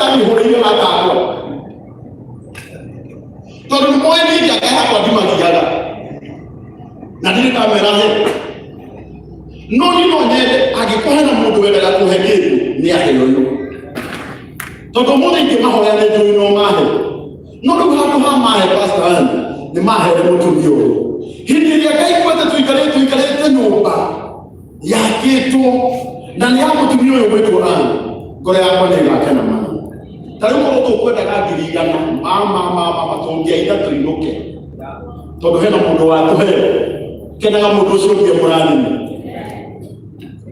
Ihũrĩire matakwa tondũ nĩ moĩ niĩ ngĩaka yakwa ndimagiaga na ndirĩ ndamera he, no niĩ no nyende angĩkorwo hena mũndũ wendaga kũhe kĩndũ nĩ ahe ũyũ, tondũ ũmũthĩ ingĩmahoya nĩ njũĩ no mahe, no rĩu handũ ha mahe pastor wanyu nĩ mahere mũtumia ũyũ. Hĩndĩ ĩrĩa Ngai kwete tũikarĩte nyũmba yakĩtwo na nĩ ya mũtumia ũyũ gwĩtwo Ann, ngoro yakwa nĩ ĩgakena mũno. Ta rĩu korwo tũkwendaga 100,000, mama mama, tũngĩaitha tũinũke, tondũ hena mũndũ watũhe. Kenaga mũndũ ũcio ũngĩ mũrathime.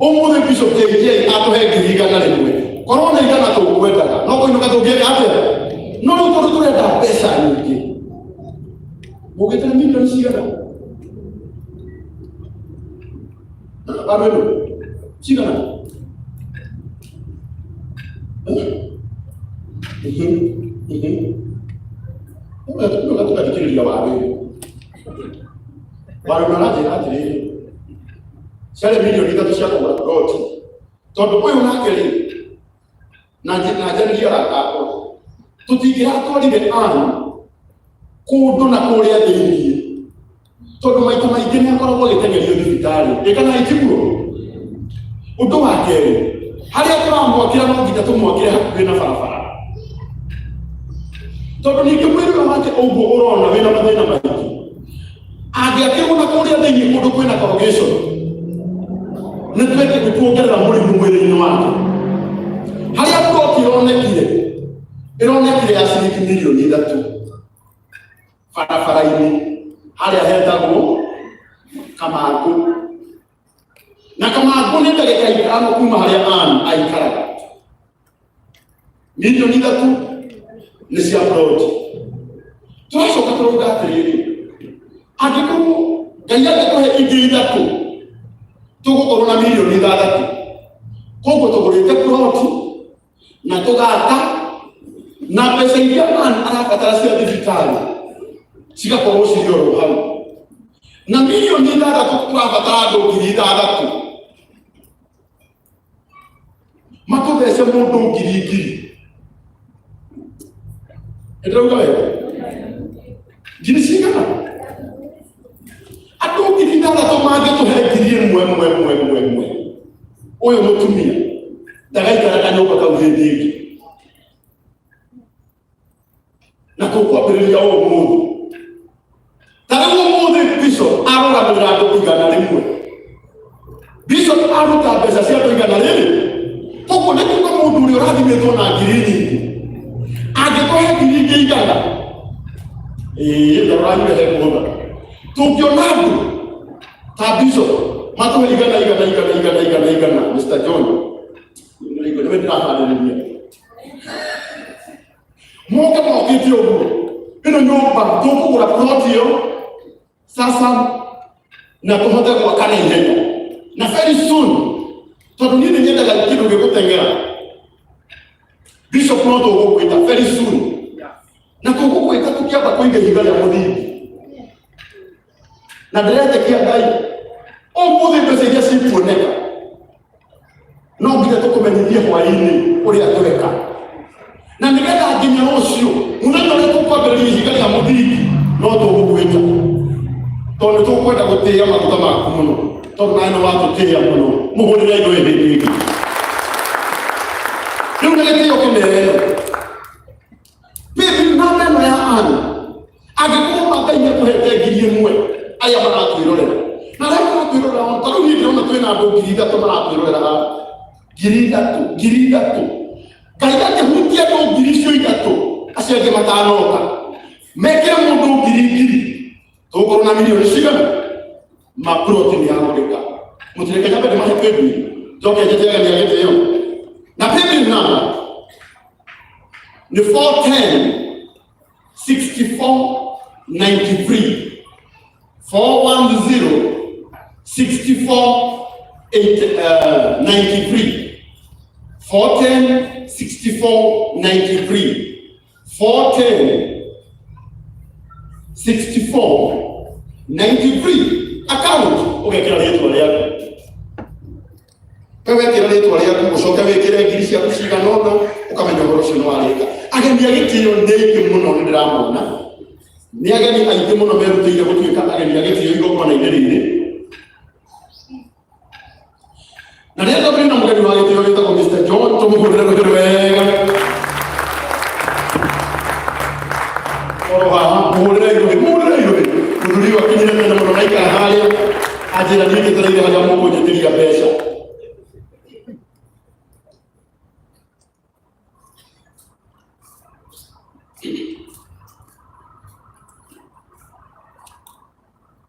Ũmũthĩ Bishop JJ atũhe 100,000, korwo nĩ 100 tũkwendaga, no kũinũka tũngĩeka atĩa? No rĩu tondũ tũrenda mbeca nyingĩ, mũgĩte milioni cigana bado ĩno cigana? Tũgathikĩrĩria warĩ warĩ ũnaranjĩra atĩrĩrĩ, ciarĩ milioni 3 cia kũgũra ploti, tondũ ũyũ nake rĩ na njarĩrie arata akwa, tũtingĩratwarire anu kũndũ na kũrĩa thĩiniĩ, tondũ maita maingĩ nĩ akoragwo agĩteng'erio thibitarĩ ĩkana itiguo. Ũndũ wa kerĩ, harĩa tũramwakĩra no nginya tũmwakĩre hakuhĩ na barabara, tondũ ningĩ mwĩrĩ ũyũ wake ũguo ũrona wĩna mathĩna maingĩ, angĩakĩrwo na kũrĩa thĩiniĩ kũndũ kwĩna corrugation, nĩ tweke nĩ tuongerera mũrimũ mwĩrĩ-inĩ wake. Harĩa plot ĩronekire ya ciringi milioni 3 barabara-inĩ harĩa hetagwo Kamangũ, na Kamangũ nĩ ndagĩka 5 kuma harĩa Ann aikaraga. Milioni 3 nĩ cia plot. Tũracoka tũrauga atĩrĩrĩ, angĩkorwo Ngai angĩtũhe ingĩ 3, tũgũkorwo na milioni 6. Koguo tũgũrĩte ploti na tũgaka, na mbeca iria man arabatara cia thibitarĩ cigakorwo cirĩ oro hau. Na milioni 6 tũrabatara andũ 6,000 matũthece mũndũ ngiri ngiri. Ndĩrauga wega? Ngiri cigana? Andũ 6,000 mangĩtũhe 1,000 ĩmwe ĩmwe ĩmwe ĩmwe, ũyũ mũtumia ndagaikara kanyũmba kau hĩndĩ ĩngĩ. Na tũkwambĩrĩria o ũmũthĩ. Ta rĩu ũmũthĩ bishop arũgamĩrĩra andũ 100, bishop aruta mbeca cia andũ 100. Koguo nĩ kuga mũndũ ũrĩa ũrathimĩtwo na ngiri nyingĩ angĩtũhe ngiri ingĩ 100, ĩĩ ndaroragire he kũhũtha. Tũngĩona andũ ta bishop matũhe 100 100 100 100 100 100, Mr John nĩwe ndĩraharĩrĩria moke mokĩte ũguo, ĩno nyũmba tũkũgũra plot ĩyo sasa na tũhote gwaka na ihenya na very soon, tondũ niĩ nĩ nyendaga kĩndũ gĩgũteng'era. Bishop, no tũgũkwĩta very soon, na tũgũkwĩta tũkĩamba kũiga ihiga rĩa mũthingi. Na ndĩretĩkia Ngai ũmũthĩ mbeca iria cikuoneka no nginya tũkũmenyithie hwaĩ-inĩ ũrĩa tweka, na nĩgetha nginya rũciũ mũthenya ũrĩa tũkwambĩrĩria ihiga rĩa mũthingi no tũgũgwĩta, tondũ nĩ tũkwenda gũtĩĩa maguta maku mũno, tondũ nawe nĩ watũtĩĩa mũno. Mũhũrĩre indo hĩndĩ ĩngĩ rĩu nĩ gĩtĩo kĩnene. Paybill namba ĩno ya anu, angĩkorwo Ngai nĩakũhete 1,000, arĩa maratwĩrorera na arĩa maratwĩrorera, ta rĩu niĩ ndĩrona twĩna andũ 3,000 maratwĩrorera haha, 3,000, 3,000. Ngai akĩhutia andũ 3,000 acio angĩ matanoka, mekĩre mũndũ ngiri ngiri, tũgũkorwo na milioni cigana? Maploti nĩ yagũrĩka. Mũtireke nyambe ndĩmahe paybill, njoke njĩte ageni a gĩtĩo. Na paybill number nĩ 410 64 93, 410 64 8, 93, 410 64 93, 410 64 93. Account ũgekĩra rĩtwa rĩaku, we wekĩra rĩtwa rĩaku, ũcoke wĩkĩre ngiri ciaku cigana ũna. Ũkamenya ũhoro ũcio nĩ warĩka. Ageni a gĩtĩo nĩ aingĩ mũno, nĩ ndĩramona nĩ ageni aingĩ mũno merutĩire gũtuĩka ageni a gĩtĩo igongona-inĩ rĩrĩ. Na rĩrĩa tũrĩ na mũgeni wa gĩtĩo wĩtagwo Mr. John, tũmũhũrĩre rũhĩ wega oro haha, mũhũrĩre irũhĩ, mũhũrĩre irũhĩ. Mũthuri ũyũ akinyire tene mũno na aikara harĩa anjĩra niĩ njetereire harĩa mũkũnjĩtĩria mbeca.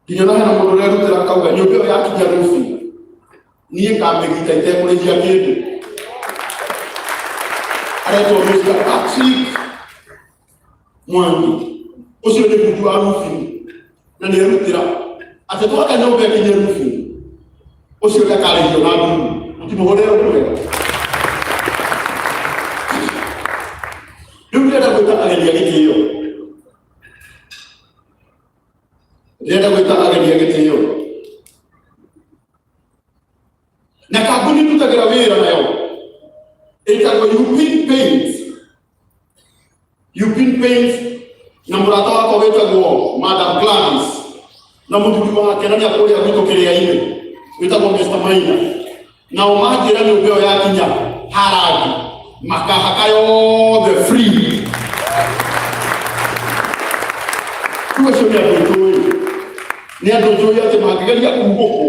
Nginya na hena mũndũ ũrerutĩra akauga nyũmba ĩyo yakinya rũciũ niĩ ngamĩgita itekũrĩhia kĩndũ. Aretwo Mr. Patrick Mwangi, ũcio nĩ bundi wa roofing na nĩ erutĩra atĩ twaka nyũmba ĩkinye roofing ũcio ndakarĩhio na nduru. Mũtimũhũrĩre ũndũ wega. Rĩu ndĩrenda gwĩta ageni a gĩtĩo, ndĩrenda gwĩta ageni a gĩtĩo na kambuni ndutagĩra wĩra nayo ĩtagwo Upin Paints. Upin Paints na mũrata wakwa wĩtagwo Madam Gladys na mũthuri wake na nĩ akũrĩa gwitũ kĩrĩa-inĩ wĩtagwo Mr. Maina, nao manjĩra nyũmba ĩyo yakinya harangi makahaka yothe free. Rĩu acio nĩ andũ njũĩ, nĩ andũ njũĩ atĩ mangĩgeria kumbũkwo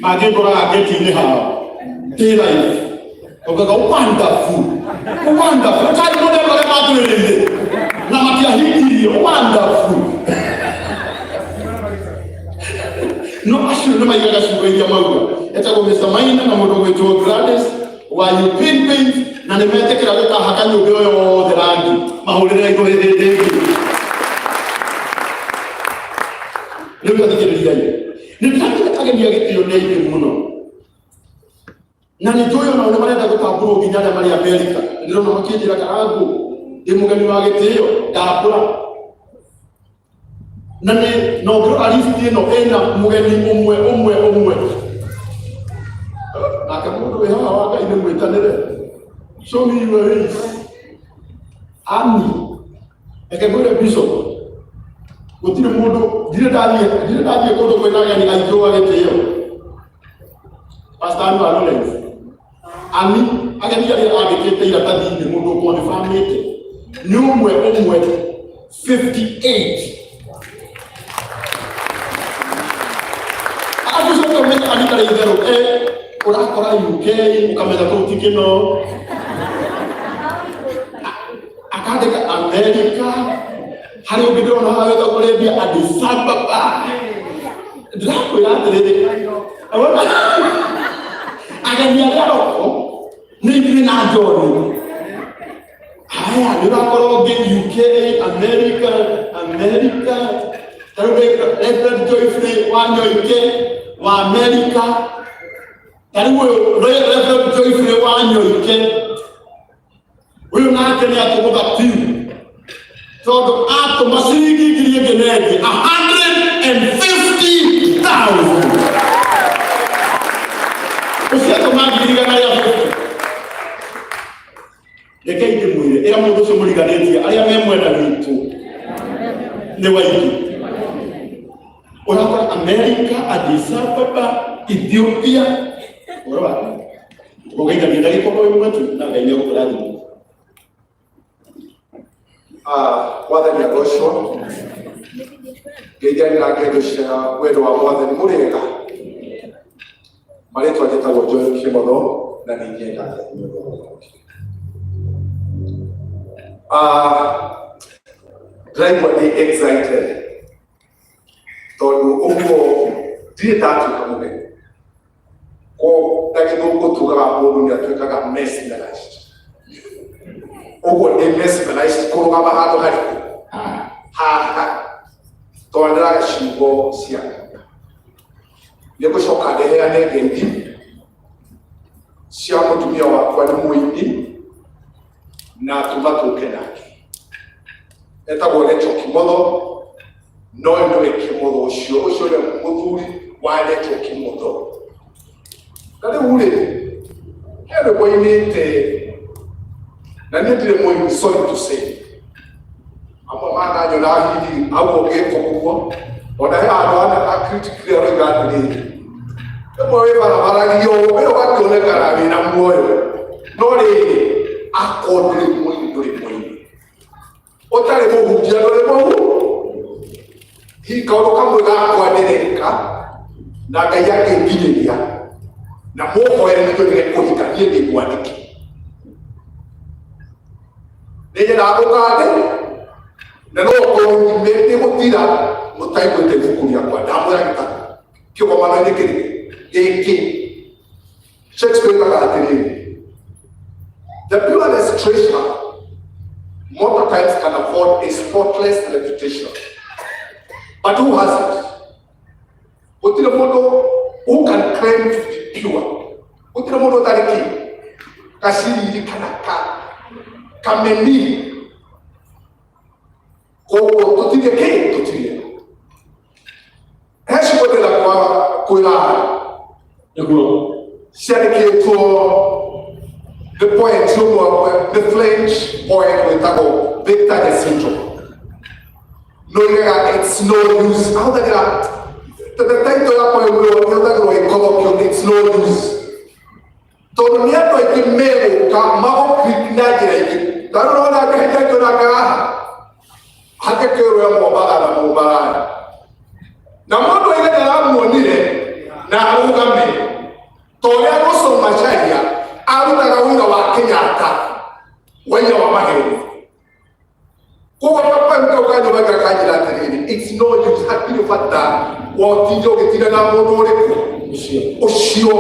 mangĩngoraga ngeti-inĩ hao ndĩ live ugaga wonderful, wonderful kai mũndũ arĩa matwĩrĩire na matiahingirie, wonderful. No acio nĩ maigaga ciugo iria mauga. Etagwo Mr. Maina na mũndũ gwĩtwo Gladys wa Upin Paints, na nĩ metĩkĩra gũkahaka nyũmba ĩyo yothe rangi. Mahũrĩre igũrũ hĩndĩ ĩngĩ. Rĩu tathikĩrĩriai, nĩ ndĩramenya ageni a gĩtĩo nĩ aingĩ mũno na nĩ njũĩ onao nĩ marenda gũtambũrwo nginya arĩa marĩ Amerika. Ndĩrona makĩnjĩra karangũ ndĩ mũgeni wa gĩtĩo ndambũra na nĩ na ũngĩrora list ĩno ĩna mũgeni ũmwe ũmwe ũmwe, nake mũndũ wĩ haha wa Ngai nĩ mwĩtanĩre. Show me your face. Ani reke ngwĩre, bishop, gũtirĩ mũndũ ndirĩ ndathiĩ kũndũ kwĩna ageni aingĩ wa gĩtĩo. Pastor Anwar Lawrence ani ageni arĩa andĩkĩte iratathi-inĩ mũndũ ũkonifamĩte nĩ ũmwe ũmwe 58. Arabu coke ũmenye ani tarĩ itherũ ũrakora UK ũkamenya kũu ti kĩno, akandĩka America. Harĩ ũngĩ ndĩrona haha wĩtagwo Arabia, Addis Ababa. Ndĩrakwĩra atĩrĩrĩ, ageni arĩa roko nĩ ithuĩ na John. Haya, nĩ ũrakora ũngĩ UK, America, America. Tarĩu Reverend Joyfrey wa Nyoike wa America. Tarĩu ũyũ Reverend Joyfrey wa Nyoike ũyũ nake nĩ atũgũtha piu tondũ atũma ciringi 1,000 na ĩngĩ 150,000. Ũcio atũma 150,000. Reke ndĩmwĩre, ĩra mũndũ ũcio mũriganĩtie arĩa me mwena witũ nĩ waingĩ. Ũrakora America, Addis Ababa, Ethiopia, ũhoro wa ũgeithania ndagĩka o ĩmwe tu na Ngai nĩ egũkũrathima. Mwathani agocwo. Ngeithia na ngendo cia wendo wa mwathani. Mũrĩega? Marĩtwa njĩtagwo John Kĩmotho na nĩ nyenda Ngai nĩ ũndũ wa ũhonokio. Ndĩraigua ndĩ excited tondũ ũguo ndirĩ ndatuĩka mũgeni. Ko na gĩthũngũ tugaga mũndũ nĩ atuĩkaga mesmerized. Ũguo ndĩ mesmerized kũrũgama handũ harĩkũ haha twanĩraga ciugo cia nĩ ngũcoka ndeheane ngeithi cia mũtumia wakwa nĩ mũini na tuma tũke nake etagwo Rachel Kimotho, no nĩwe Kimotho ũcio ũcio nĩwe mũthuri wa Rachel Kimotho. Na rĩu rĩ, he rwĩmbo ainĩte Na niĩ ndirĩ mũini, sorry to say. Amwe mananyona hihi au ũngĩka ũguo, ona he handũ hana a critic aroiga atĩrĩrĩ, rĩmwe wĩ barabara-inĩ ũũ ũgakĩonekana wĩna muoyo, no rĩrĩ akorwo ndũrĩ mũini, ndũrĩ mũini, ũtarĩ mũhunjia ndũrĩ mũhu. Hihi kaũndũ kamwe gakwa ndĩreka na Ngai akĩnginyĩria na mũhoere nĩguo ndĩre kũhika, niĩ ndĩ mwandĩki, nĩnyendaga gũkande na no ũkorwo nĩ gũtira mũtaiguĩte ibuku rĩakwa ndamwĩra gĩtarũ kĩgomano-inĩ kĩrĩkũ gĩkĩ. Shakespeare oigaga atĩrĩrĩ, "The purest treasure mortal times can afford a spotless reputation, but who has it?" Gũtirĩ mũndũ who can claim to be pure, gũtirĩ mũndũ ũtarĩ kĩ gaciriri kana ka kameni. Koguo tũtirĩ kĩ tũtirĩ he ciugo ndĩrenda kwĩra Nĩguo. Ciandĩkĩtwo nĩ poet ũmwe, nĩ French poet wĩtagwo Victor Jacinto. Noigaga, "It's no use." Ahũthagĩra the title ya poem ĩyo ĩhũthagĩrwo ĩkorokio, "It's no use," tondũ nĩ andũ aingĩ megũka magũkrik na njĩra ingĩ. Tarĩu ũrona ngĩhĩtia ngĩona haha hake kĩrwo ya Mombatha na Mũmaraya na mũndũ aige ndaramuonire na arũgame ta ũrĩa Wilson Macharia arutaga wĩra wa Kenyatta waiya wa maheni. Koguo kapoem kau ka nyũmba kanjĩra atĩrĩrĩ, it's no use, hatirĩ bata wa ũtinde ũgĩtinda na mũndũ ũrĩkũ. Ũcio. Ũcio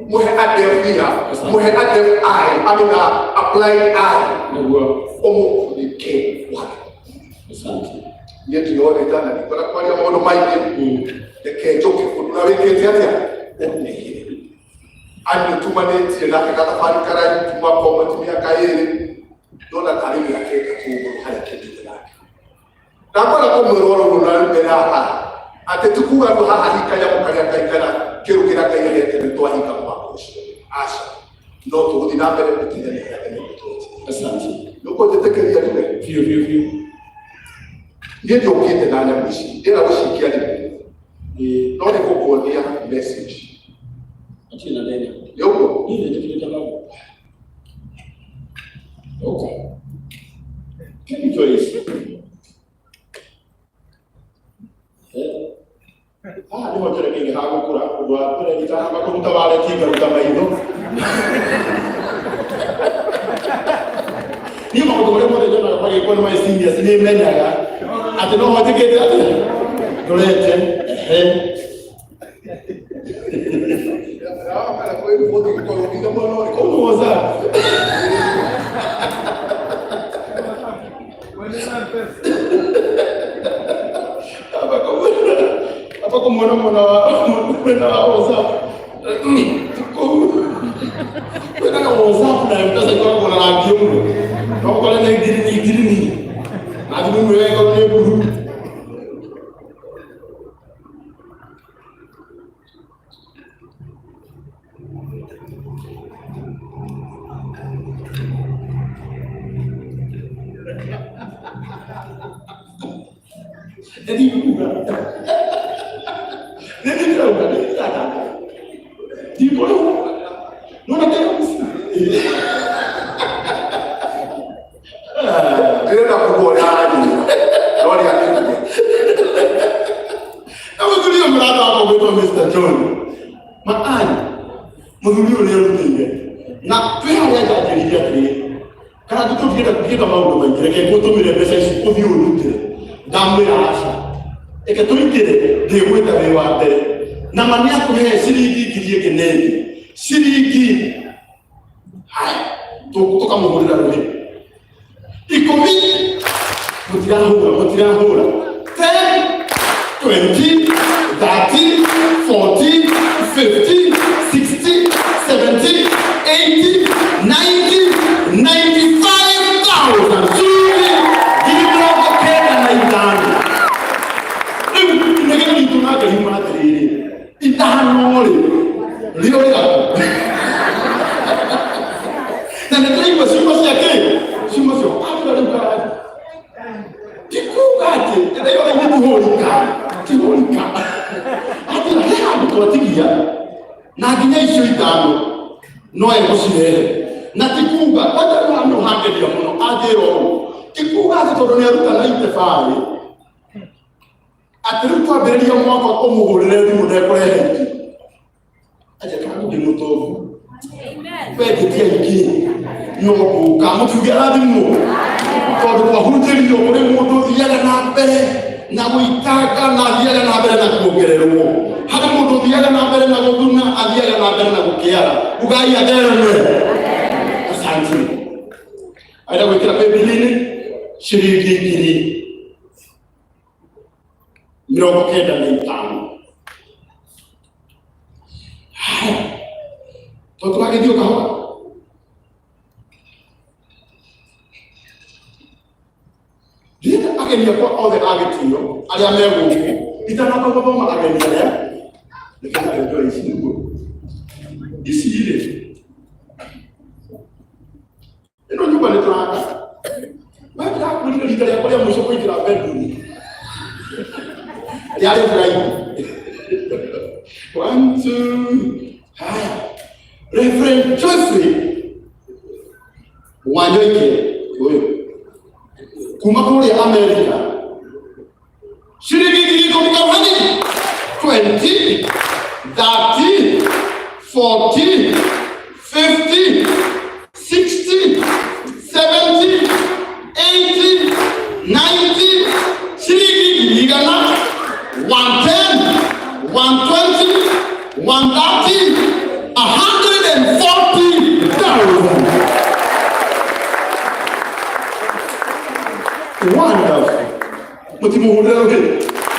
mũhe a deaf ear, mũhe a deaf eye, I mean a blind eye. Nĩguo. Ũmũkunĩke wake. Asante. Niĩ ndiorĩta na ndikwenda kwaria maũndũ maingĩ. Reke njũke ũndũ ũrĩa wĩkĩte atĩa ũnehire andũ tumanĩtie nake gathabarĩ karaihu kuma komati mĩaka 2, ndona tarĩ mĩaka 3 ũguo harĩa tũthiĩte nake. Ndakwenda kũmwĩra oro ũguo na mbere haha atĩ ti kuga andũ haha hika nyamũ karĩa kaikara kĩrũ kĩrĩa Ngai arete nĩ twahika mwaka ũcio, aca, no tũgũthiĩ na mbere gũteithania harĩa Ngai egũtũretia. Asante. Nĩũkũnjĩtĩkĩria njuge? Biũ biũ biũ. Niĩ ndiũkĩte na nyamũ ici, ndĩrenda gũcikia thimũ. Ĩĩ. No nĩ gũkuonia message. Hatirĩ na thĩna. Nĩ ũguo. Niĩ nĩnjĩkĩrĩte baba. Okay. Can you Joyce? Eh? Haha nĩho njerekeire ha gũkũra. Ũndũ wa mbere itanamba kũruta wareti ngaruta maitho. Niĩ maũndũ marĩa mothe nyonaga magĩkwo nĩ my seniors nĩ menyaga atĩ no hotikĩte atĩ ndorete. Ehe. Kũu WhatsApp. Hapa kumwona mwana wa mwana wa WhatsApp. Kwenda na WhatsApp na M-Pesa ikoragwo na rangi ũmwe. No ũkore nĩ ngirini ngirini. Na thimũ ĩmwe ĩgakorwo nĩ blue. Ndikuga. Nĩ ndĩrauga nĩ ndĩrataka. Ndikũrĩhwo. Nona tena Ndĩrenda kũgwo ũrĩa aranjĩra no nĩ akĩnire. Na mũthuri ũyũ mũrata wakwa gwĩtwo Mr. John. Maani, mũthuri ũyũ nĩ erutĩire. Na twĩ harĩa njanjĩrire atĩrĩrĩ, kana tũtũngĩenda kũngĩenda maũndũ maingĩ, reke ngũtũmĩre mbeca ici ũthiĩ ũrutĩre. Ndamwĩra aca. Reke tũrutĩre, ndĩgwĩta wĩ wa mbere. Na ma nĩ akũhe ciringi ngiri ĩngĩ na ĩngĩ. Ciringi haya, tũkamũhũrĩra rũhĩ. 10 mũtirahũra, mũtirahũra. 10, 20, 30, 40, 50, 60, 70, 80, 90, 95,000 ciringi 95. Rĩu inegene ritũ nake riuma atĩrĩrĩ, ithano rĩ rĩorĩra na nĩ tũraigua ciugo cia kĩ Na nginya icio ithano no egũcirehe. Na ti kuga kwanja nĩ hangeria mũno anjĩra ũũ, ti kuga atĩ tondũ nĩ aruta na itebarĩ atĩ rĩu twambĩrĩria mwaka ũmũhũrĩre thimũ ndekũrehe ingĩ. Aja kana ndĩ mũtongu wenjĩtia ingĩ no ngũka mũkiuge arathimwo tondũ twahunjĩrio kũrĩ mũndũ ũthiaga na mbere na gũitanga na athiaga na mbere na kuongererwo. Harĩ mũndũ ũthiaga na mbere na gũthuna, athiaga na mbere na gũkĩara. Ugai athereme. Asante. Aenda gwĩkĩra paybill-inĩ ciringi 95,000. Haya, tondũ tũragĩthiĩ o kahora. Ndĩrenda ageni akwa othe a gĩtĩo arĩa me gũkũ itanamba gũthoma ageni arĩa reke njoe ici nĩguo ici rĩ ĩno nyũmba nĩ tũraka. We ndĩrakwĩrire rita rĩakwa rĩa mũico kũingĩra bedroom rĩarĩ Friday. One, two, haya. Reverend Joyfrey Wanyoike ũyũ kuma kũrĩa Amerika, ciringi 10,000 kamani, 20, 30, 40, 50, 60, 70, 80, 90, ciringi 100,000, 110, 120, 130, 140,000. Wonderful. Mũtimũhũrĩre rũhĩ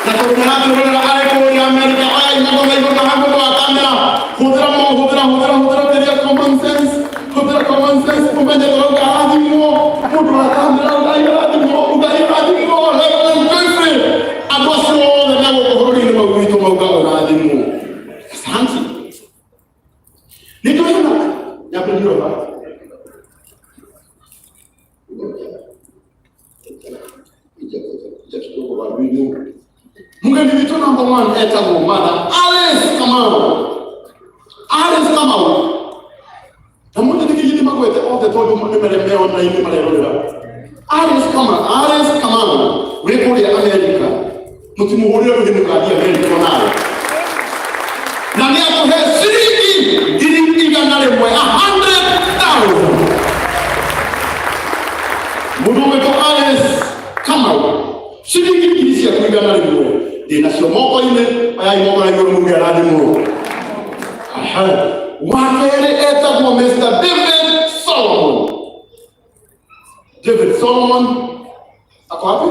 na tondũ nĩaratũrorera arĩ kũrĩa Amerika. Oya imoko na igũrũ na handũ wa kamera. Hũthĩra mo, hũthĩra, hũthĩra, hũthĩra kĩrĩa common sense, hũthĩra common sense ũmenye tũrauga arathimwo mũndũ wa kamera. Ugai arathimwo, ugai arathimwo. Reverend Joyfrey, andũ acio othe me gũkũ bũrũri-inĩ mau witũ mauga ũrathimwo. Asante. Nĩ tũrona nyambĩrĩrio ba mugeni witũ number one etagwo Mother Alice Kamau. Alice Kamau na mũthikĩrĩrie nĩ magwete othe tondũ nĩ marĩa me online marerorera. Alice Kamau, Alice Kamau wĩ kũrĩa Amerika, mũtimũhũrĩre rũhĩ mũgathiĩ Amerika onawe na nĩ atũhe ciringi 100,000, 100,000. Mũndũ ũgwĩtwo Alice Kamau, ciringi 100,000 ndĩ nacio moko-inĩ. Oyai moko na igũrũ muge arathimwo. Aha. Wa kerĩ etagwo Mr. David Solomon. David Solomon ako wapi?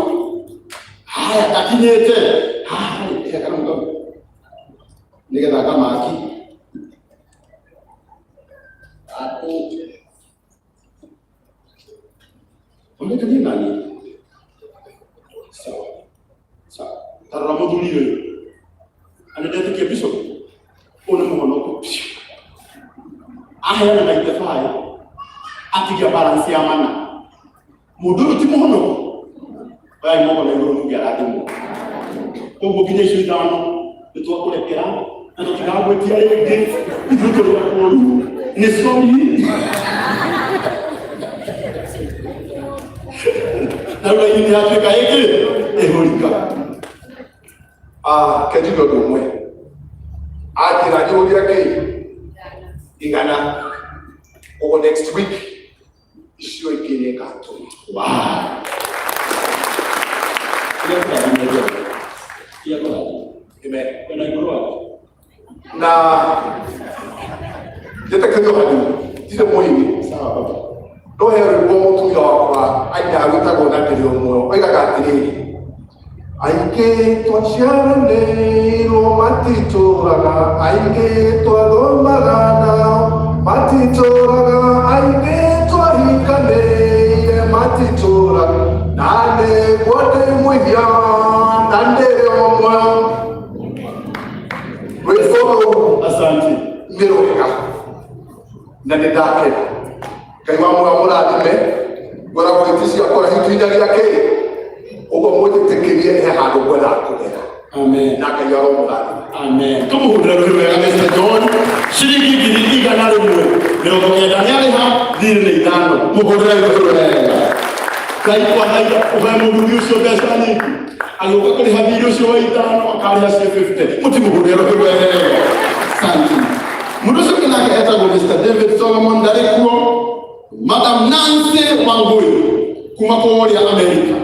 Haya, ndakinyĩte haha rĩ kana mũgamu nĩgetha ngamaki Aku onekanie nani. Sawa sawa, tarora mũthuri ũyũ anendetĩkie bishop ũyũ nĩ mũhonoku biũ. Aheana 95 atigia balance ya mana. Mũndũ ũyũ ti mũhonoku. Oyai moko na igũrũ muge arathimwo. Koguo nginya icio ithano nĩ twakũrekera na tũtigagwĩtia rĩngĩ. Ithuĩ tũrĩ akũru, nĩ sorry. Na rĩu raini nĩ yatuĩka ĩngĩ ĩhũrika. Ah, kenjiga ũndũ ũmwe anjĩra njũria kĩ igana ũguo next week icio ingĩ nĩ ngatũma. Wow. Tiga kũrathima Ngai. Tiga kũrathima. Amen. Kwenda igũrũ waku. Na njĩtĩkĩrio hanini, ndirĩ mũini. Sawa baba. No he rwĩmbo mũtumia wakwa ainaga rwĩtagwo na ndĩrĩ ũmwe. Oigaga atĩrĩrĩ, aingĩ twaciaranĩirwo matitũraga, aingĩ twathomaga nao matitũraga, aingĩ twahikanĩire matitũraga, na nĩguo ndĩ mũhia na ndĩrĩ ũmwe. Rwĩmbo rũu Asante. nĩ rwega na nĩ ndakena. Ngai wa muoyo mũrathime. Ngoragwo gĩti ciakwa hikinya gĩa kĩ ũguo mũnjĩtĩkĩrie he handũ ngwendaga kũgera. Amen. Na Ngai aromũrathima. Amen. Tũmũhũrĩre rũhĩ wega Mr. John. Ciringi 190,000 nĩ arĩha thirĩ nĩ ithano. Mũhũrĩre rũhĩ wega. Ngai kwanaira ũhe mũthuri ũcio mbeca nyingĩ. Agĩũka kũrĩha thirĩ ũcio wa ithano akarĩha ciĩ 50. Mũtimũhũrĩre rũhĩ wega. Asante. Mũndũ ũcio ũngĩ nake etagwo Mr. David Solomon ndarĩ kuo. Madam Nancy Wangui kuma kũrĩa Amerika.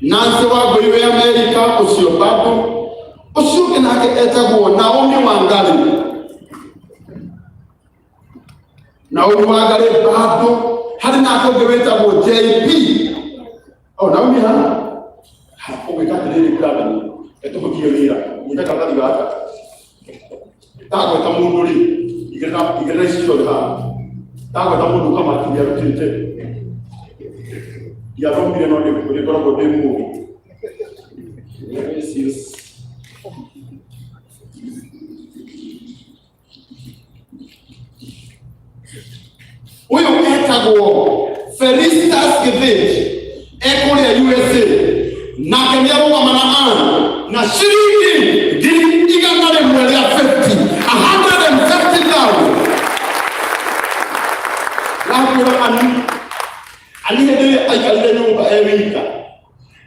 Nancy Wangui wĩ Amerika ũcio bado. Ũcio ũngĩ nake etagwo Naomi Wangari. Naomi Wangari bado. Harĩ nake ũngĩ wĩtagwo JP. Oh, Naomi ha? Ũgwĩka atĩrĩrĩ Brandon, etũhũthie wĩra. Nyita karatathi gaka. Ndagweta mũndũ rĩ, igĩrĩra igĩrĩra ici ciothe haha. Ndagweta mũndũ ũkamakinya arutĩte. Ndiathomire no ndĩkoragwo ndĩ mũũgĩ. Yes. Ũyũ etagwo Felistus Githĩnji ekũrĩa USA nake nĩ arũgama na Ann na ciringi 150,000, 150,000. Ndakwĩra ani ani hĩndĩ ĩrĩa aikarire nyũmba e wika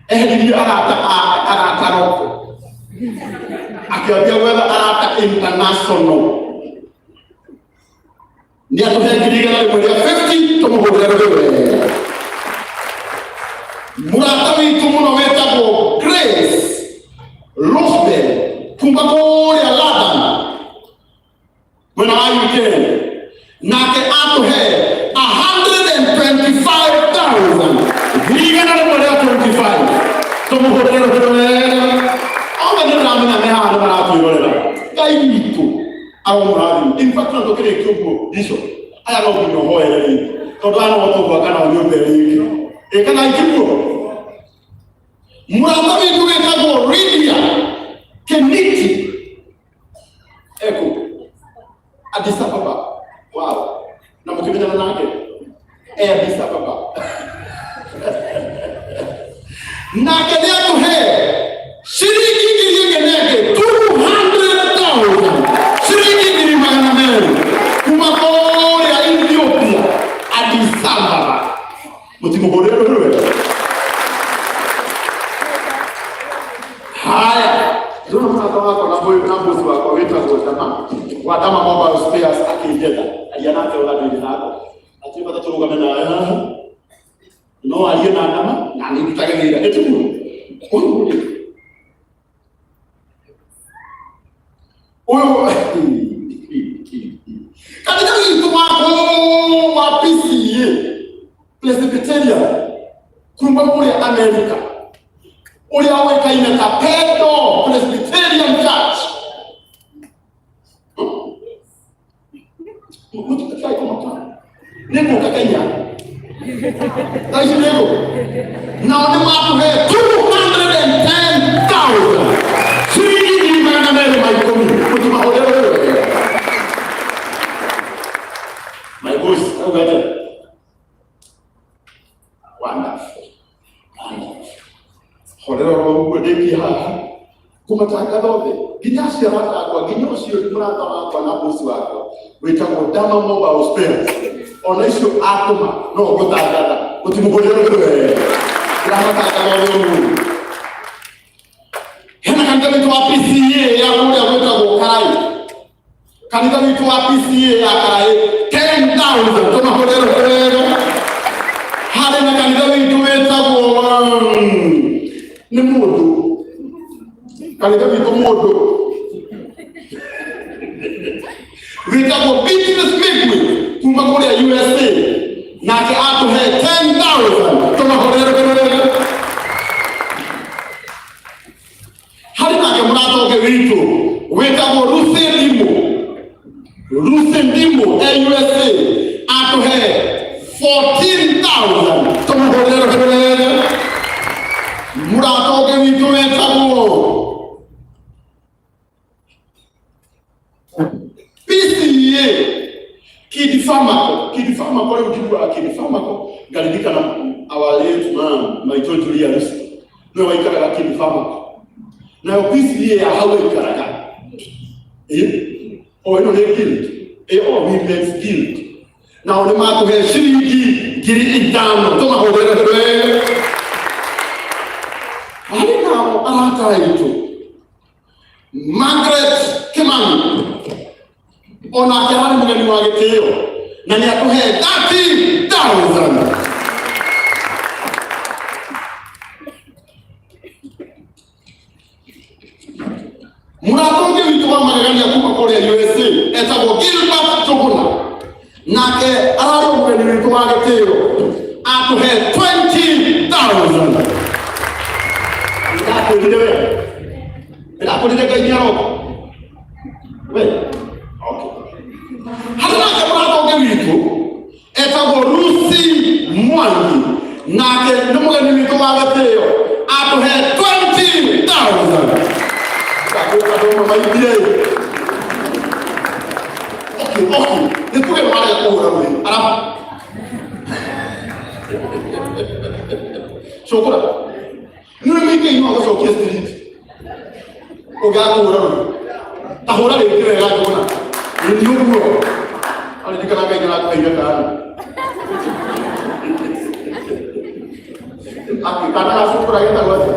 eheririe arata arata roko akĩambia gwetha arata international nĩ atũhe 150,000 tũmũhũrĩre rũhĩ wega. Mũrata witũ mũno wĩtagwo Grace Rosbell kuma kũrĩa London mwena wa UK nake atũhe 125,000, 125,000 tũmũhũrĩre rũhĩ wega. Othe nĩ ndĩramenya me haha nĩ maratwĩrorera. Ngai witũ aromũrathima. In fact no tũkĩrĩkia ũguo Bishop, aya no nginya ũhoere rĩngĩ tondũ aya no tũgwaka nao nyũmba rĩngĩ ĩ kana ikiguo. Mũrata witũ wĩtagwo Lydia Keniti eko Addis Ababa. Wow, na mũkĩmenyana nake e Addis Ababa nake nĩ atũhe ciringi 1,000, 200,000, ciringi 200,000 kuma kũrĩa Ethiopia Addis Ababa. Mũtimũhũrĩre rũhĩ wega. Haya, ndĩrona mũrata wakwa na boy na boss wakwa wĩtagwo Dama wa Dama Mobile Spares akĩnjetha aria nake ũga ndĩrĩ nako atĩ bata tũrũgame nawe haha no arie na Dama na niĩ ndutage wĩra ĩtiguo ũyũ rĩ ũyũ kanitha witũ wa wa PCEA Presbyterian kuma kũrĩa Amerika ũrĩa ũĩkaine ta Pendo Presbyterian Church mũtikae kũmaka nĩ ngũka Kenya thaa ici nĩ ngũ nao nĩ matũhe 210,000, ciringi 210,000. Mũtimahũrĩre wega. My boss auga atĩa? Wonderful, wonderful. Horera oro ũguo ndĩkie haha kũmatangatha othe nginya acio arata akwa nginya ũcio mũrata wakwa na boss wakwa wĩtagwo Dama Mobile Spares ona icio atũma no ngũtangatha mũtimũhũrĩre rũhĩ wega. Ndĩramatangatha othe ũmũthĩ. Hena kanitha witũ wa PCEA ya kũrĩa gwĩtagwo Karai, kanitha witũ wa PCEA ya Karai 10,000 tũmahũrĩre rũhĩ wega. Harĩ na kanitha witũ wĩtagwo nĩ mũndũ kanitha witũ mũndũ wĩtagwo Beatrice Migwi kuma kũrĩa USA nake atũhe 10,000 tũmahũrĩre rũhĩ wega. Harĩ nake mũrata ũngĩ witũ wĩtagwo Lucy Ndimo, Lucy Ndimo e USA atũhe 14,000 tũmũhũrĩre rũhĩ wega. Mũrata ũngĩ witũ wĩtagwo PCEA Kidifamako, Kidifamako rĩu njiguaga Kidifamako ngaririkana our late man maitũ Julia Lucy nĩwe waikaraga Kidifamako. Nayo PCA ya hau ĩikaraga. Ĩ, o ĩno nĩ guild. Ĩ, o women's guild. Nao nĩ matũhe ciringi 5,000 tũmahũrĩre wega. Harĩ nao arata aitũ Margaret Kimani onake ararĩ mũgeni wa gĩtĩo na nĩ atũhe 30,000. Mũrata ũngĩ witũ wa magegania kuma kũrĩa USA etagwo Gilbert Njuguna, nake ararĩ mũgeni witũ wa gĩtĩo atũhe 20,000. Ndakwĩrire we, ndakwĩrire Ngai nĩaroka we. Okay. Harĩ nake mũrata ũngĩ witũ etagwo Lucy Mwangi, nake nĩ mũgeni witũ wa gĩtĩo atũhe 20,000. Andũ maingire. Okay, okay. Nĩ tuge nĩ warega kũhũra rũhĩ arabu cũkũra nĩ mĩingĩ no agũcokie street ũngĩaga kũhũra rũhĩ ta hũra rĩngĩ wega ngona nĩ ũguo aririkana Ngai nĩarakũheire kana akĩkana gacũkũra getagwo atĩa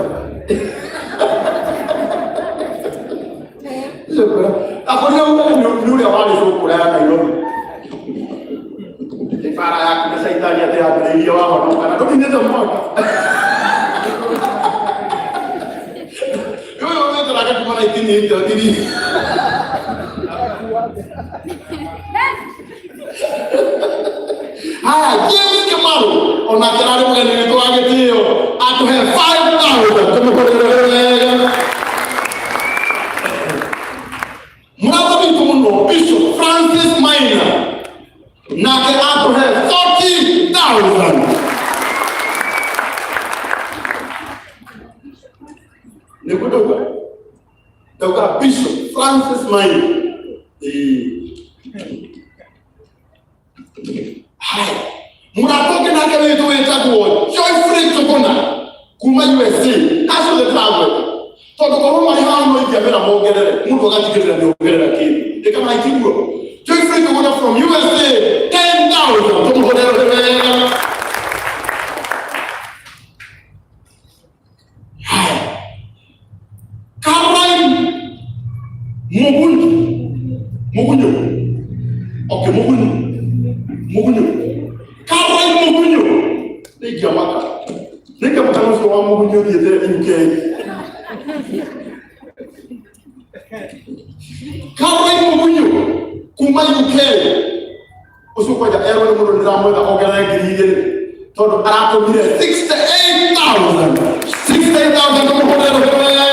cũkũra akorire nĩ ũrĩa warĩ cũkũra ya Nairobi bara yaku na caitani atĩ yambĩrĩirie wahonoka na ndũkinyĩte mwaka ũyũ wĩtaraga kuma 1983. Haya, James Kĩmaru onake ararĩ mũgeni witũ wa gĩtĩo atũhe 5000 tũmũhũrĩre wega. Mũrata witũ mũno Bishop Francis Maina nake atũhe 40,000. Nĩguo ndauga ndauga Bishop Francis Maina. Ĩĩ. Haya, mũrata ũngĩ nake witũ wĩtagwo Joyfrey Njuguna kuma USA, acio othe ndĩragweta tondũ korwo marĩ haha no ingĩamera mongerere mũndũ agatigĩrĩra nĩ ongerera kĩndũ ĩkana itiguo. Joyfrey Njuguna from USA 10,000 tũmũhũrĩre wega. Haya, Caroline Mugunyu Mugunyu, okay, Mugunyu Mugunyu, Caroline Mugunyu, nĩingĩamaka nĩingĩamaka ũcio wa Mugunyu ũthiĩte UK. Caroline Mugunyu kuma UK ũcio kwanja erwo nĩ mũndũ ndĩramwetha ongerere 2,000 tondũ aratũmire 68,000 68,000 tũmũhũrĩre wega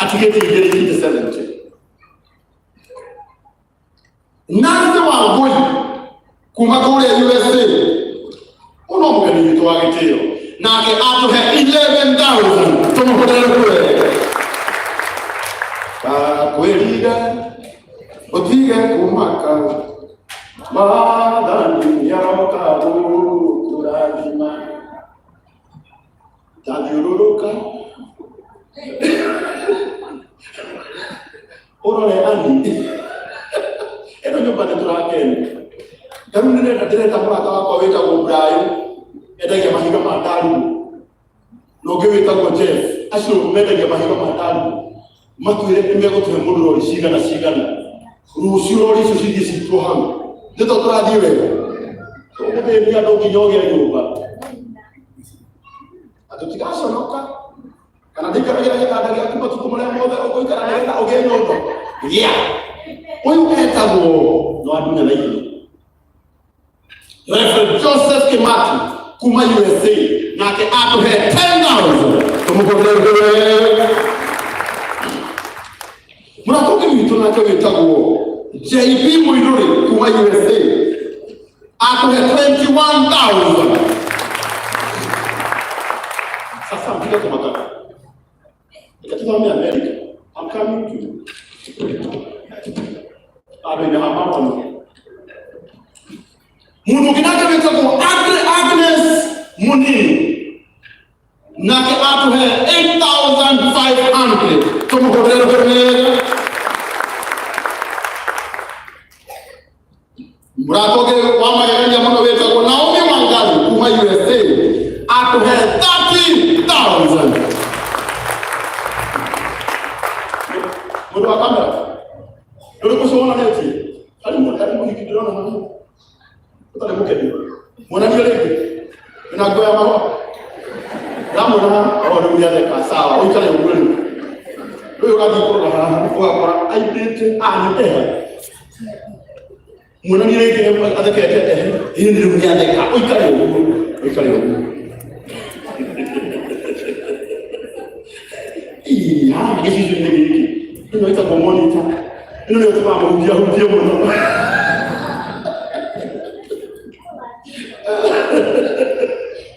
atigĩte igĩrĩ ikinye 70. Nancy Wangui kuma kũrĩa USA ũno mũgeni witũ wa gĩtĩo nake atũhe 11,000 tũmũhũrĩre wega. Ndakwĩrire ũtige kũmaka Mwathani nĩaroka gũkũrathima tathiũrũrũka ũrore ani ĩno nyũmba nĩ tũrakena. Ta rĩu ndĩrenda ndĩreta mũrata wakwa wĩtagwo Brayo endagia mahiga ma ndarugu na ũngĩ wĩtagwo Jeff acio mendagia mahiga ma ndarugu matwĩre nĩ megũtũhe mũndũ rori cigana cigana rũciũ rori icio cithiĩ citwo hau nĩ to tũrathiĩ wega tũgũthĩnia andũ nginya ũgĩe nyũmba na tũtigaconoka kana ndĩikaragĩra gĩtanda gĩaku matukũ marĩa mothe ũgũikara nĩgetha ũgĩe nyũmba gĩa ũyũ etagwo no andunya na ihenya Reverend Joseph Kimati kuma USA nake atũhe 10,000 tũmũhũrĩre wega. Mũrata ũngĩ witũ nake wĩtagwo JB Mũirũrĩ kuma USA atũhe 21,000. Sasa mpige kwa matatu. Nikatazama America. I'm coming to you. Andũ-inĩ ha mawano. Mũndũ ũngĩ nake wĩtagwo Agnes Munini nake atũhe 8500. 500 tũmũhũrĩre rũhĩ wega. Mũrata ũngĩ wa magegania mũno wĩtagwo Naomi Wangari kuma USA atũhe 30,000. Mũndũ wa kamera ndũrĩ kũcio wonanĩtie harĩ mũndũ, harĩ mũhiki ndĩrona haha ũtarĩ mũkeni, muonanie rĩngĩ na nguo ya mahũa ndamwona haha. O rĩu nĩatheka. Sawa, ũikare ũguo. Rĩu rĩu ũgathiĩ kũrora haha ũgakora aindĩte anyu eha. Muonanie rĩngĩ athekete. Ehe, ĩĩ, rĩu nĩatheka. Ũikare ũguo, ũikare ũguo. Ii, haha gĩcicio-inĩ gĩkĩ ĩno ĩtagwo monitor, ĩno nĩyo tũmaga mũhutia hutie mũno.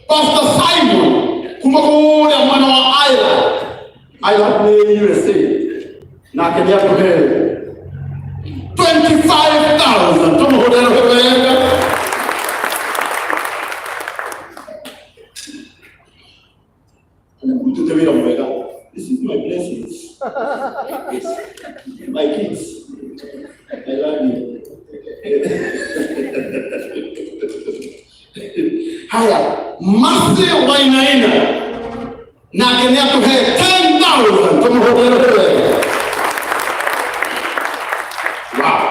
Pastor Simon kuma kũrĩa mwena wa Ireland, Ireland nĩ USA, nake nĩ atũhe 25,000. Tũmũhũrĩre rũhĩ wega. Nĩmũrutĩte wĩra mwega. This is my blessings. Yes. My kids, I love you. Haya, Mercy Wainaina nake nĩ atũhe 10,000. Tũmũhũrĩre rũhĩ wega. Wow.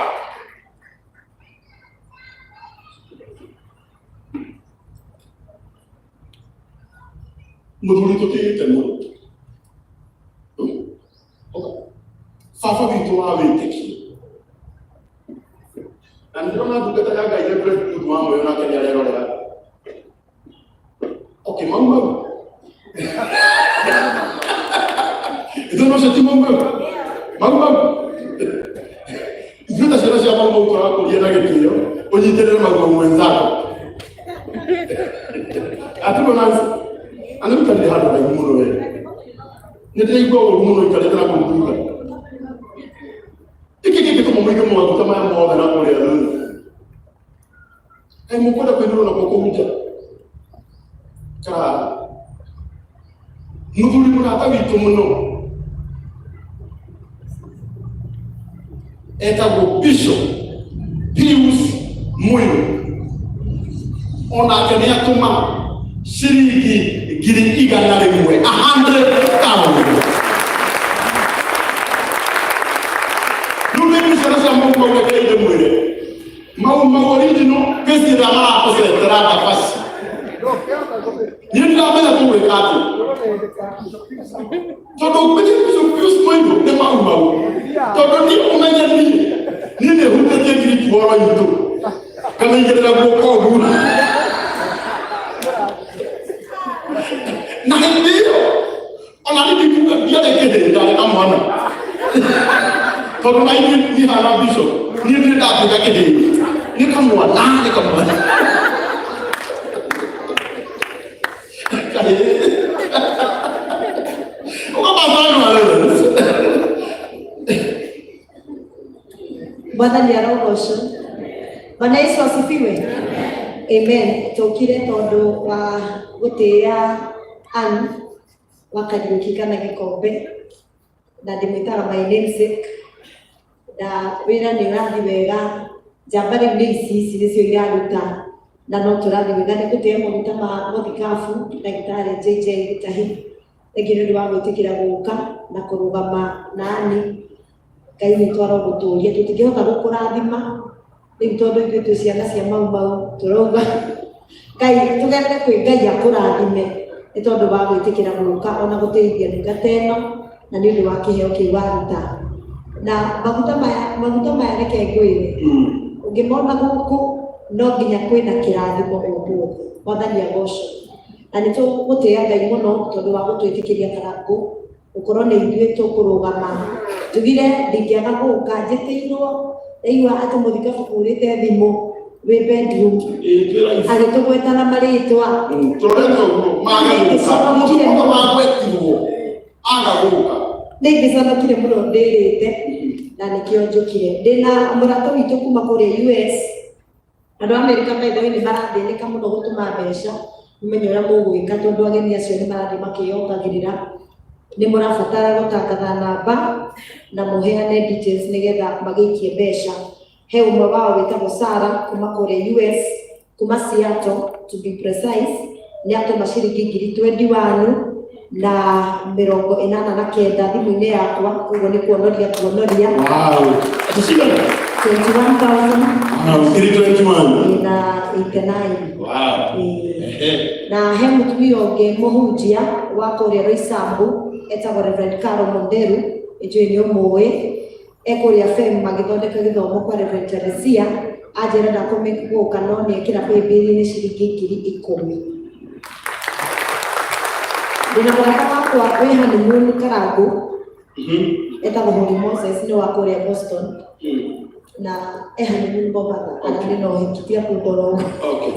Mũthuri tũtĩĩte mũno, baba witũ wa wĩtĩkio, na nĩ ndĩrona ndungata ya Ngai Reverend Ruth wa Moyo, nake nĩ arerorera. Okay, mau mau ithuĩ no ti mau mau mau mau. Ithuĩ ta ciana cia mau mau tũrakũria na gĩtĩo ũnyitĩrĩre mau mau mwenzako. Atugo Nancy anarutanire handũ haraihu mũno. We nĩ ndĩraigua ũru mũno ikarĩte na kũu thutha. Gĩkĩ kĩngĩtũma mũige maguta maya mothe na kũrĩa thutha, kaĩ mũkwenda kũinũrwo na kũhunja kara. Mũthuri mũrata witũ mũno etagwo Bishop Pius Muiru, onake nĩ atũma ciringi 100,000, 100,000. Rĩu nĩ ciana cia Mungu arekeire mwĩre mau mau original kesi ĩrĩa marakũcetera ndabaci. Niĩ ndiramenya tũgwĩka atĩa tondũ menye Bishop Pius Muiru nĩ mau mau, tondũ niĩ ũmenye niĩ nĩ hutĩtie ngiri oro itũ kamĩigĩrĩra guoko ũguo, na hĩndĩ ĩyo ona niĩ ndikuga ndiarĩ kĩhĩĩ, ndarĩ kamwana, tondũ na ithuĩ niĩ hana bishop niĩ ndirĩ ndatuĩka kĩhĩĩ, nĩ kamwana, nĩ kamwana. Kahĩĩ ũkamatano. Mwathani arogocwo. Bwana Yesu asifiwe. Amen. Tũkire tondũ wa gũtĩĩa Ann wa Kariũki kana Gĩkombe, na ndĩmwĩtaga my namesake, na wĩra nĩ ũrathiĩ wega. Njamba rĩu nĩ ici, ici nĩcio iraruta na no tũrathiĩ wega. Nĩ gũtĩĩa maguta ma mũthikabu ndagĩtarĩ JJ Gĩtahi, thengiũ nĩ ũndũ wa gwĩtĩkĩra gũka na kũrũgama na Ann. Ngai witũ arogũtũria. Tũtingĩhota gũkũrathima rĩu tondũ ithuĩ twĩ ciana cia mau mau. Tũrauga Ngai tũgerere kwĩ Ngai akũrathime nĩ tondũ wa gwĩtĩkĩra gũka ona gũteithia ndungata ĩno, na nĩ ũndũ wa kĩheo kĩu waruta na maguta maya. Maguta maya, reke ngwĩre, ũngĩmona gũkũ no nginya kwĩna kĩrathimo ũmũthĩ. Mwathani agocwo. Na nĩ tũgũtĩĩa Ngai mũno tondũ wa gũtwĩtĩkĩria Karangũ gũkorwo nĩ ithuĩ tũkũrũgama. Njugire ndingĩaga gũka, njĩtĩirwo, ndaigua atĩ mũthikabu kũrĩte thimũ wĩ bedroom agĩtũgweta na marĩtwa. Tũrorete ũguo maga gũka, mũndũ wagwetirwo aga gũka. Nĩ ingĩconokire mũno ndĩrĩte, na nĩkĩo njũkire ndĩna mũrata witũ kuma kũrĩa US. Andũ a Amerika by the way nĩ marathĩnĩka mũno gũtũma mbeca. Mũmenye ũrĩa mũgwĩka tondũ ageni acio nĩ marathiĩ makĩyongagĩrĩra. Nĩ mũrabatara gũtangatha namba na mũheane details nĩgetha magĩikie mbeca. He ũmwe wao wĩtagwo Sarah kuma kũrĩa US, kuma Seattle to be precise, nĩ atũma ciringi ngiri 21 na mĩrongo ĩnana na kenda thimũ-inĩ yakwa, koguo nĩ kuonoria kuonoria. Wow. Ati cigana? 21,000. Wow, ngiri 21. Na 89. Wow. Ĩĩ. Ehe. Na he mũtumia ũngĩ mũhunjia wa kũrĩa Roysambu etagwo Reverend Caro Monderu, njũĩ nĩ ũmũĩ, ekũrĩa FEM magĩthondeka gĩthomo kwa Reverend Teresia, anjĩra ndakũmĩgũka no nĩ ekĩra paybill-inĩ ciringi ngiri ikũmi. Ndĩna mũrata wakwa wĩ honeymoon Karangũ, etagwo Holy Moses, nĩ wa kũrĩa Boston, na e honeymoon Mombatha, ararĩ na ũhiki tiga kũndora ũguo. Okay.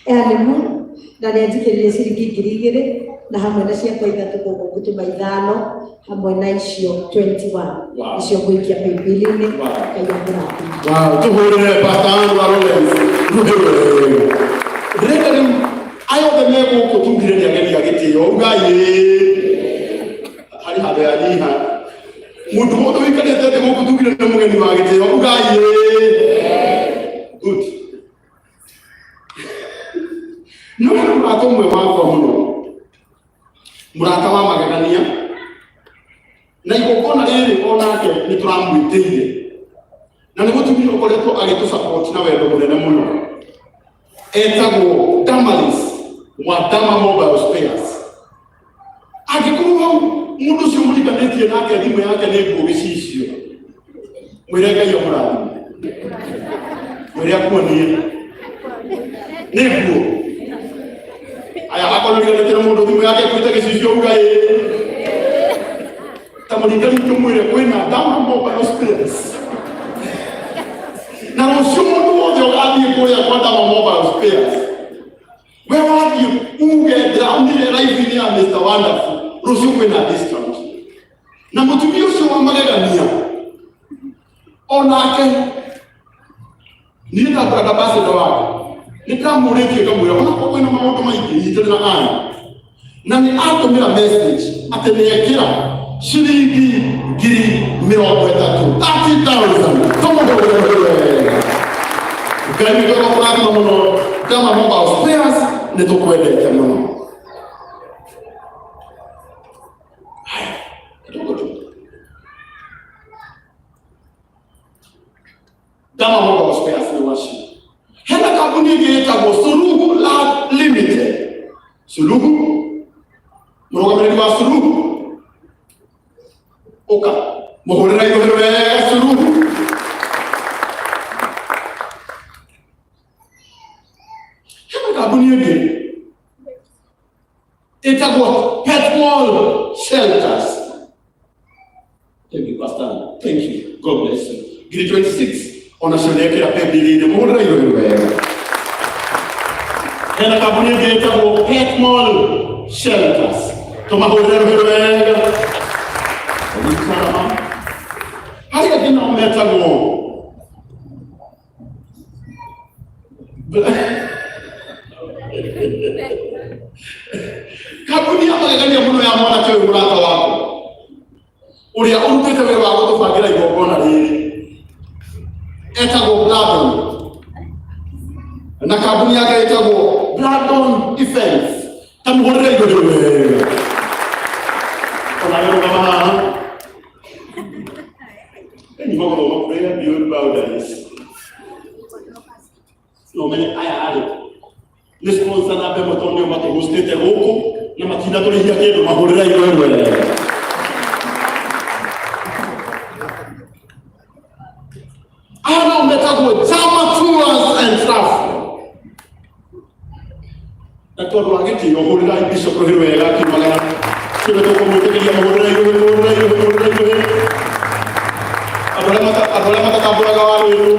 E honeymoon na nĩ anjikĩrire ciringi ngiri igĩrĩ na hamwe na ciakwa ithatũ, koguo ngũtũma ithano hamwe na icio 21. Wow. Icio ngũikia paybill-inĩ. Wow. Ngai amũrathime. Wow, tuhũrĩre Pastor Andrew Lawrence rũhĩ wega. Ndĩrenda rĩu aya othe me gũkũ tugire nĩ ageni a gĩtĩo, ugai ĩĩ. Harĩ handũ yanyiha. Mũndũ wothe ũikarĩte thĩ gũkũ tugire nĩ mũgeni wa gĩtĩo, ugai ĩĩ. Good. No hena mũrata ũmwe wakwa mũno, mũrata wa magegania, na igongona rĩrĩ onake nĩ tũramwĩtĩire, na nĩ mũtumia ũkoretwo agĩtũ support na wendo mũnene mũno, etagwo Damaris wa Dama Mobile Spares. Angĩkorwo hau mũndũ ũcio mũriganĩtie nake thimũ yake nĩ nguo gĩcicio, mwĩre Ngai amũrathime, mwĩre akuonie nĩ nguo. Aya, akorwo ũriganĩtie na mũndũ thimũ yake kuĩte gĩcicio, uga ĩĩ. Ta mũringani tũmwĩre kwĩna Dama Mobile Spares, na rũciũ mũndũ wothe ũgathiĩ kũrĩa kwa Dama Mobile Spares, we wathiĩ uge ndĩraumire live-inĩ ya Mr. Wonderful, rũciũ kwĩna discount. Na mũtumia ũcio wa magegania onake niĩ ta brand ambassador wake nĩ ndamũrĩtie ngamwĩra onakorwo kwĩna maũndũ maingĩ nyitĩrĩra aya, na nĩ atũmĩra message atĩ nĩ ekĩra ciringi ngiri mĩrongo ĩtatũ, 30,000. Tũmũhũrĩre wega. Ngai witũ agakũrathima mũno, Dama Mobile Spares, nĩ tũkwendete mũno. Haya, kidogo tu. Dama Mobile Spares nĩ wacio. Hena kambuni ĩngĩ ĩtagwo Suluhu Land Limited. Suluhu, mũrũgamĩrĩri wa Suluhu, ũka mũhũrĩra igũrũ wega Suluhu. Hena kambuni ĩngĩ ĩtagwo Petmall Shelters. Thank you, Pastor. Thank you. God bless you. Ngiri 26 onacio nĩekĩra paybill-inĩ, mũhũrĩra igũrũ wega. Hena kambuni ĩngĩ ĩtagwo Petmall Shelters, tũmahũrĩre rũhĩ wega. Harĩ angĩ nao metagwo kambuni ya magegania mũno ya mwanake ũyũ mũrata wakwa ũrĩa ũrutĩte wĩra wa gũtũbangĩra igongona rĩrĩ, etagwo Bladon, na kambuni yake ĩtagwo Bladon Events. Ta mũhũrĩre igũrũ wega. Ona rũgama haha. Ni magũthoma prayer beyond boundaries. No menye aya arĩ nĩ sponsor namba ĩmwe tondũ nĩo matũhostĩte gũkũ na matinda tũrĩhia kĩndũ, mahũrĩra igũrũ wega. Aya nao metagwo Jama Tours and Travel, na tondũ wa gĩtĩo hũrĩrai Bishop rũhĩ wega akiumagara kĩwe tũkũmwĩtĩkĩria. Mũhũrĩra igũrũ, mũhũrĩra igũrũ, mũhũrĩra igũrũ. Andũ arĩa matatambũraga waru ĩno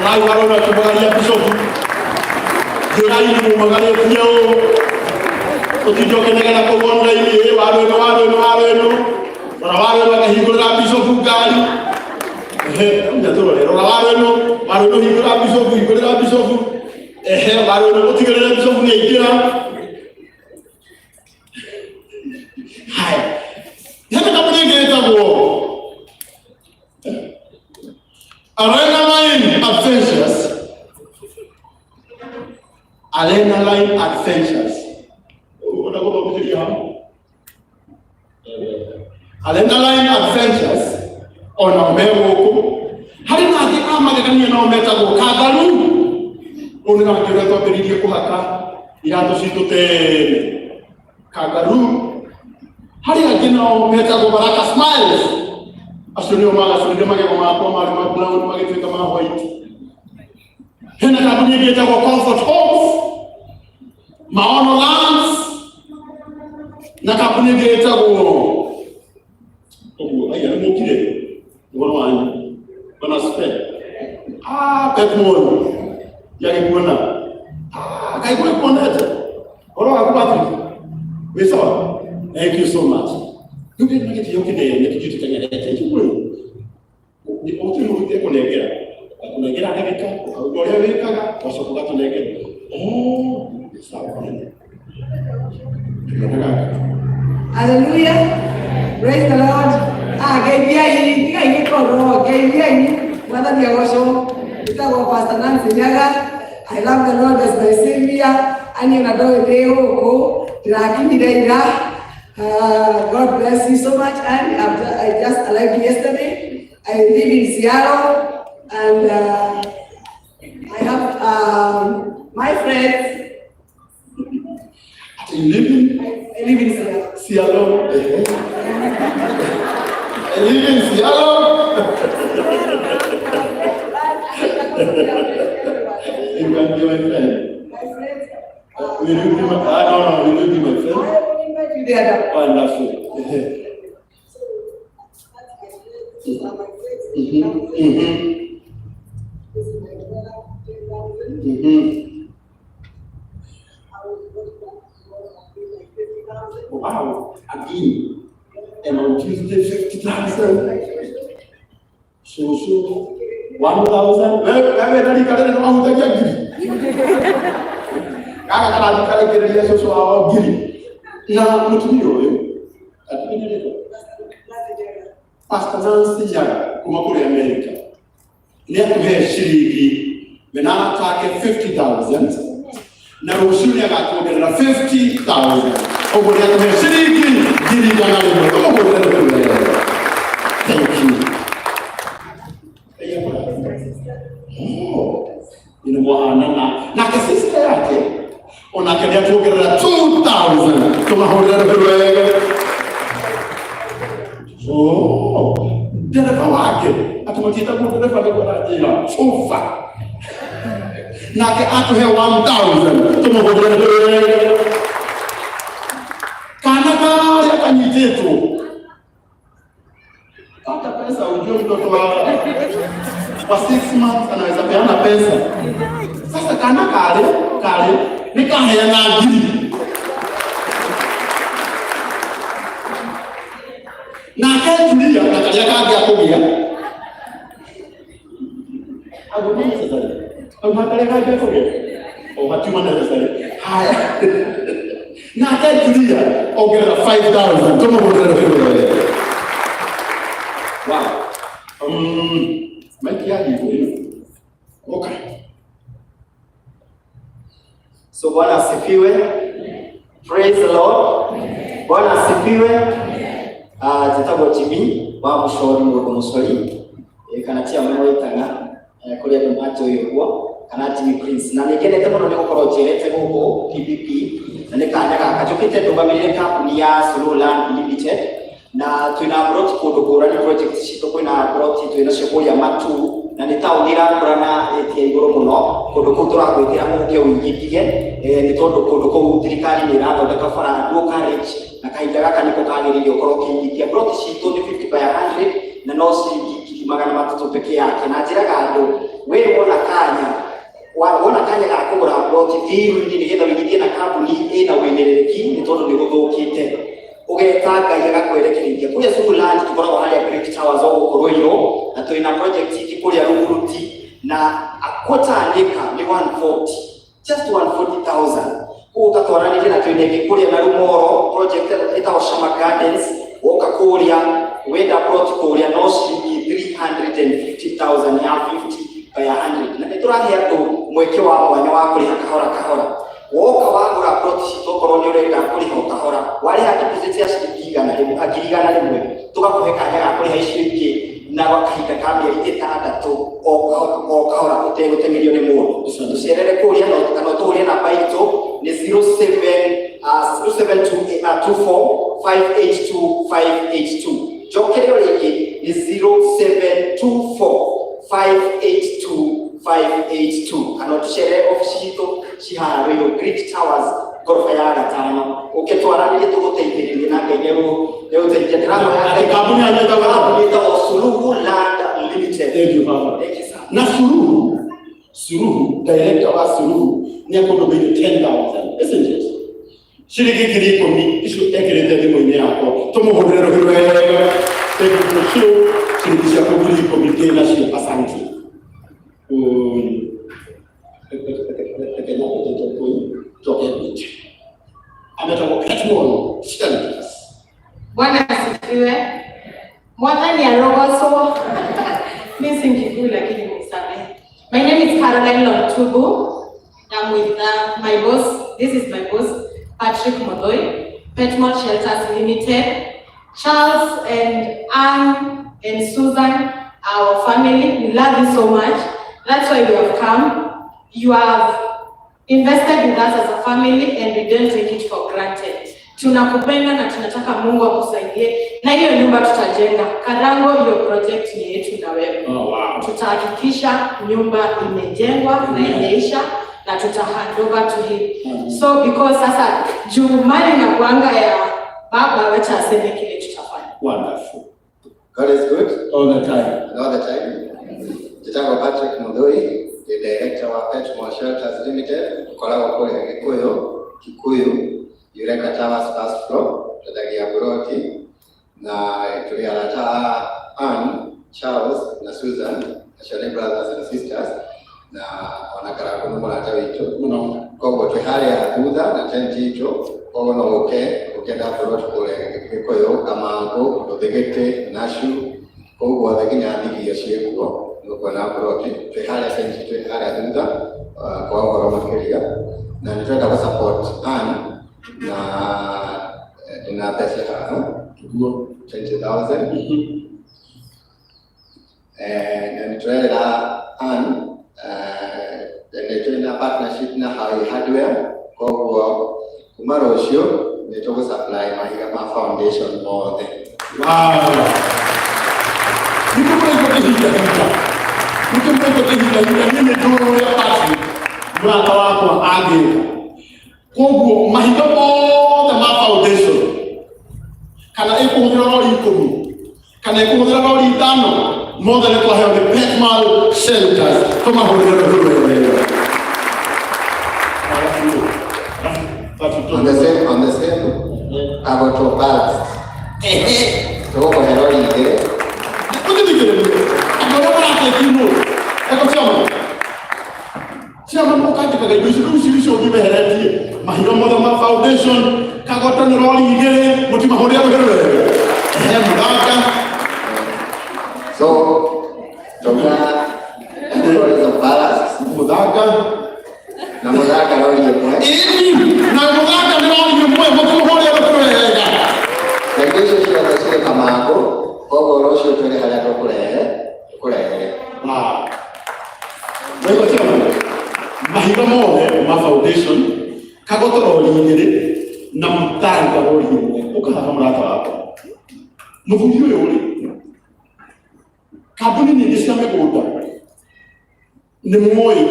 rai waru ĩno akiumagaria Bishop, njĩrai nĩ mumagarĩtie ũũ ũtinde ũkĩnegena kũu online ĩ waru ĩno, waru ĩno, waru ĩno. Rora waru ĩno akĩhingũrĩra Bishop ngari. Ehe, tũrore, rora waru ĩno, waru ĩno, hingũra Bishop, hingũrĩra Bishop. Ehe, waru ĩno ũtigĩrĩre Bishop nĩ aingĩra. Haya, Arena Line Adventures, Arena Line Adventures. Ũragũthomithĩria hau. Arena Line Adventures onao me gũkũ. Harĩ na angĩ a magegania nao metagwo Kangaroo. Ũyũ nĩ rangi ũrĩa twambĩrĩirie kũhaka iratũ citũ tene. Kangaroo. Harĩ angĩ nao metagwo Baraka Smiles. Acio nĩo magacũrire magego makwa marĩ ma brown magĩtuĩka ma white. Hena kambuni ĩngĩ ĩtagwo Comfort Homes, Maono Lands, na kambuni ĩngĩ ĩtagwo ũguo. Aya nĩ mũkire ũhoro wanyu bwana spe ah Petmon yagĩkuona ah kaĩ kũrĩ kuonete ũhoro waku Patrick wĩ sawa. Thank you so much. Rĩu ndĩ na gĩtĩo kĩnene tũthiĩ tũteng'erete njiguĩ gũtirĩ mũndũ ũtekũnengera akũnengera ndagĩka ũkaruta ũrĩa wĩkaga ũgacoka ũgatũnengera. Oh, sawa. Hallelujah. Praise the Lord. Ah, geithiai, tigai gĩkoro, geithiai. Mwathani agocwo. Njĩtagwo Pastor Nancy Nyaga. I love the Lord as my savior. Ani ona ndoĩ ndĩ gũkũ. Ndĩrakinyire ira. God bless you so much. And I just arrived yesterday. I live in Seattle and I have my friends. You live in I live in Seattle. Seattle. I live in Seattle. You can be my friend. My friends. Will you be my, ah, no, no, will you be my friend? I will invite you there. Wonderful. So, that's my friends. These are my friends. This is my brother, 10,000. I was working at like 50,000. Wow, again. And on Tuesday, 50,000. So, 1,000. Wewe nani kalele na wahutagia ngiri? Kaka karathi karekereria cũcũ wao ngiri. Na mũtumia ũyũ, atumia rĩtwa? Pastor Nancy Nyaga kuma kũrĩa America. Nĩ atũhe ciringi we na atake 50,000 na rũciũ nĩ agatuongerera 50,000. Ũguo nĩ atũhe ciringi 100,000. Tũmũhũrĩre rũhĩ. Thank you. Oh, ina mwana na nake sister yake onake nĩ atuongerera 2000. Tũmahũrĩre rũhĩ wega. Oh, ndereba wake atũmatiĩtagwo ndereba nĩguo aranjĩra cuba nake atũhe 1000. Tũmũhũrĩre rũhĩ wega. Kana karĩa kanyitĩtwo pata pesa, ujue mtoto wa 6 months anaweza peana pesa. Sasa kana kale kale nikaheana ngiri nake Julia na karĩa kangĩ akũgĩa Aguma necessary. Auma karĩa kangĩ akũgĩa o hatiuma necessary. Haya, nake Julia ongerera 5000. Tũmũhũrĩre rũhĩ wega. Wow. Maiki yathi ĩno. Okay. So Bwana asifiwe. Praise the Lord. Bwana asifiwe. Ah, njĩtagwo Jimmy wa Mũcori, mũndũ Mũcori, kana chairman wa Itaga, kũrĩa andũ manjũĩ ũguo, kana Jimmy Prince. Na nĩ ngenete mũno nĩ gũkorwo njerete gũkũ PPP na nĩ kanya gaka njũkĩte ndũgamĩrĩre kambuni ya Suluhu Land Limited na twĩna plot kũndũ ngũrani. Project citũ kwĩna plot twĩnacio kũrĩa Matu na nĩ taũni ĩrakũra na ĩtia igũrũ mũno. Kũndũ kũu tũragwĩtĩra mũke ũigithie, nĩ tondũ kũndũ kũu thirikari nĩ ĩrathondeka bara dual carriage na kahinda gaka nĩko kagĩrĩire ũkorwo ũkĩigithia. Plot citũ nĩ 50 by 100 na no ciringi 300,000 peke yake. Na njĩraga andũ we wona kanya wona kanya ga kũgũra plot thiru-inĩ nĩgetha ũigithie na kambuni ĩna ũigĩrĩrĩki nĩ tondũ nĩ gũthũkĩte ũgeta Ngai agakwerekereria kũrĩa. Suluhu Land tũkoragwo harĩa Great Towers o gũkũ Ruiru na twĩna project ingĩ kũrĩa Ruguruti na a quarter an acre nĩ 140, just 140,000 koguo ũgatwaranĩria na twĩna ĩngĩ kũrĩa na Rumoro, project ĩtagwo Shama Gardens. Woka kũrĩa wenda plot kũrĩa no ciringi 350,000 ya 50 by 100, na nĩ tũrahe andũ mweke wa mwanya wa kũrĩha kahora kahora. Woka wagũra plot citũ, okorwo nĩ ũrenda kũrĩha o kahora, warĩha deposit ya ciringi 100, 100,000, tũgakũhe kanya ga kũrĩha icio ingĩ na gwa kahinda ka mĩeri 6, o kahora o kahora, ũtegũteng'erio nĩ mũndũ. Tũcerere kũrĩa no kana ũtũhũrĩre namba itũ nĩ 07 072 24 582 582. Njokere o rĩngĩ, nĩ 0724 582 582, kana ũtũcerere obici citũ cihaha Royal Greek Towers, ngoroba ya gatano. Ũke twaranĩrie, tũgũteithĩrĩrie na Ngai nĩegũteithia. Ndĩrahoya. Atĩ kambuni yanyu ĩtagwo atĩa? Kambuni ĩtagwo Suluhu Land Limited. Thank you, Baba. Thank you, sir. Na Suluhu, Suluhu, director wa Suluhu nĩ akũndũmĩire 10,000, isn't it? Ciringi 10,000 icio ekĩrĩte thimũ-inĩ yakwa. Tũmũhũrĩre rũhĩ wega. Thank you for sure. Ciringi ciaku 10,000 ndĩ nacio, asante. Oi. Reke nyambe njoke njoke nje. Ametagwo Petmon Shelters. Bwana asifiwe. Mwathani arogocwo. Mimi si Mkikuyu lakini mnisamehe. My name is Caroline Lontubu. I'm with my boss. This is my boss, Patrick Modoi, Petmore Shelters Limited. Charles and Anne and Susan, our family, we love you so much. That's why we have come. You have invested with us as a family and we don't take it for granted. Tunakupenda na tunataka Mungu akusaidie na hiyo nyumba tutajenga. Karango, hiyo project ni yetu na wewe. Oh, wow. Tutahakikisha nyumba imejengwa na imeisha na tuta hand over to him. So because sasa juu mali na kuanga ya baba, wacha aseme kile tutafanya. Wonderful. God is good All the time. and all the time. Njĩtagwo Patrick Muthui, the director wa Petmore Shelters Limited, ũkoragwo kũrĩa Gĩkũyũ, Kikuyu, Eureka Towers first floor, twendagia buroti na tũrĩ arata a Ann, Charles na Susan, acio nĩ brothers and sisters, na ona Karangũ nĩ mũrata witũ. Mũno. Koguo twĩ harĩa thutha na tent itũ, koguo no ũke ũkĩenda buroti kũrĩa Gĩkũyũ, Kamangũ, Rũthĩgĩtĩ, Nashu, kũu guothe nginya thigio ciĩkuo, nĩũkuona buroti. Twĩ harĩa tent twĩ harĩa thutha kwa ũhoro makĩria, na nĩ tũrenda gũ support Ann na ndĩna mbeca haha. Nĩguo. 20,000. Na nĩ tũrerera Ann nĩ tũrĩ na partnership na Hawi Hardware, koguo kuma rũciũ nĩ tũgũ supply mahiga ma foundation mothe. Wow. Nĩkĩo mũraigua kĩhingahinga. Nĩkĩo mũraigua kĩhingahinga, niĩ nĩ njũĩ ũrĩa Patrick mũrata wakwa angĩka. Koguo mahiga mothe ma foundation, kana ĩkũhũthĩra rori 10 kana ĩkũhũthĩra rori 5, mothe nĩ twaheo nĩ Petmal Shelters. Tũmahũrĩre rũhĩ wega. On the same Kagoto ballast tũgũkũhe rori 2. Ũthithikĩrĩrie andũ arĩa marateki note. Eko chairman, chairman, ũkandĩkaga indo ici rĩu, ici icio ũngĩmeheretie mahiga mothe ma foundation, Kagoto nĩ rori 2, mũtimahũrĩre rũhĩ rwega. Ehe, mũthanga. So tauga lori of ballast. Mũthanga. Na mũthanga rori 1. Ĩni, na mũthanga nĩ rori 1, mũtimũhũrĩre rũhĩ rwega. Na indo icio ciothe cirĩ Kamangũ, koguo rũciũ twĩrĩ harĩa tũkũrehe tũkũrehere. Wow. Waigua chairman? Mahiga mothe ma foundation, Kagoto rori 2 na mũthanga rori 1. Ũkahaha mũrata wakwa. Mũthuri ũyũ rĩ, kambuni nyingĩ cia mĩgũnda nĩ moĩ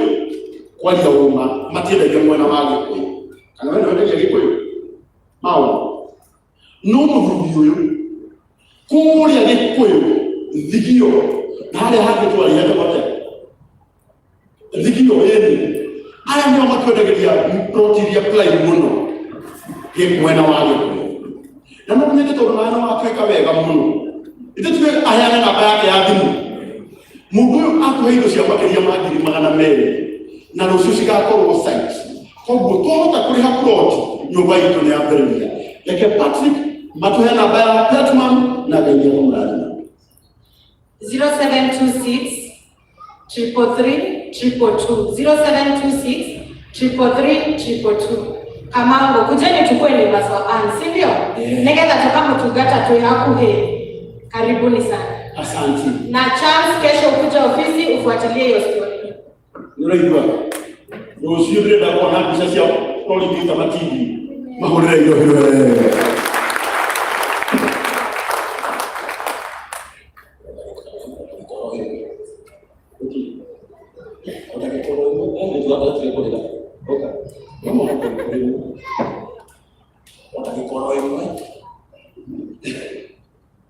kwaria ũma matiendagia mwena wa Gĩkũyũ. Kana we nĩwendagia Gĩkũyũ? Maũndũ. No mũthuri ũyũ kũrĩa Gĩkũyũ Thigio na harĩa hangĩ twaria hetagwo atĩa? Thigio ĩni. Aya nĩo matwendagĩria plot iria prime mũno mwena wa Gĩkũyũ. Na no nyende tondũ nawe nĩ watuĩka wega mũno. Ithe tuge aheane namba yake ya thimũ. Mũndũ ũyũ akũhe indo cia makĩria ma 200,000 na rũciũ cigakorwo site. Koguo twahota kũrĩha plot, nyũmba itũ nĩ yambĩrĩria. Reke Patrick Matuhe namba ya Petman na Ngai nĩekũmũrathima. 0726 333 222, 0726 333 222. Kamango, kujeni tukue ni wa Ann, si ndio? Yeah. Nigetha tukamutungata twi hakuhi. Karibuni sana. Asante. Na chance kesho ukuja ofisi ufuatilie hiyo story. Nĩũraigua rũciũ ndĩrenda kuona mbica cia Olivia Matindi mahũrĩre irohiro wega.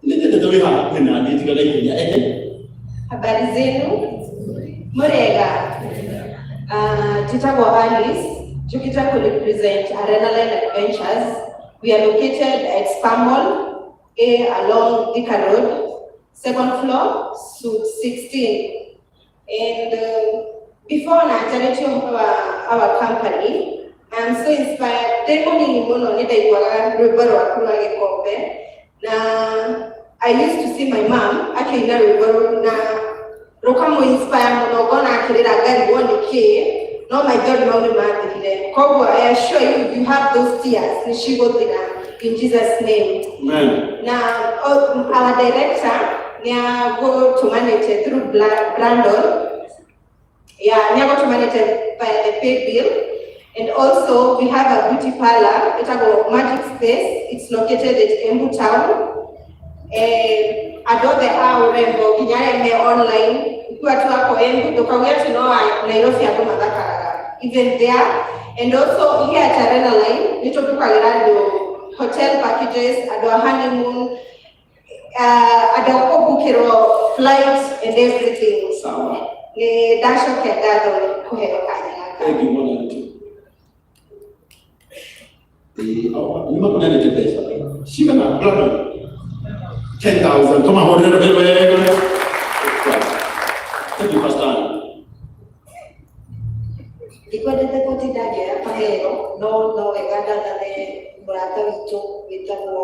Nĩnyendete wĩ haha hakuhĩ na niĩ tiga naihenya ehe. Habari zenu? Murega. Njĩtagwo Alice, njũkĩte kũ represent Arena Line Adventures. We are located at Spar Mall, A along Thika Road, second floor, suite 16. And before na njarĩtie ũhoro wa our company, I'm so inspired. Ndĩ mũnini mũno nĩ ndaiguaga rwĩmbo rwaku rwa gĩkombe na I used to see my mom akĩina rwĩmbo rũu na rũkamũ inspire mũno, ngona akĩrĩra ngarigwo nĩ kĩĩ, no maithori mau nĩ mathirire. Koguo I assure you, you have those tears nĩ cigũthira in Jesus' name. Amen. Na our director nĩ agũtũmanĩte through Brandon, yeah, nĩ agũtũmanĩte by the pay bill. And also we have a beauty parlor ĩtagwo Magic Space. It's located at Embu Town. Andũ othe a urembo nginya arĩa me online, ukiwa tu hapo Embu, ndũkauge atĩ no a Nairobi andũ mathakaraga, even there. And also here at Arena Line nĩ tũbukagĩra andũ hotel packages, andũ a honeymoon, andũ a kũbukĩrwo flight and everything. Sawa. Nĩ ndacokia ngatho nĩ kũheo kanya gaka. Thank you mwana witũ. Nĩ makũneanĩte mbeca cigana, Brandon? 10,000. Tũmahũrĩre rũhĩ wega. Thank you, Pastor. Ndikwendete gũtinda ngĩoya kaheo, no wega ndathane mũrata witũ wĩtagwo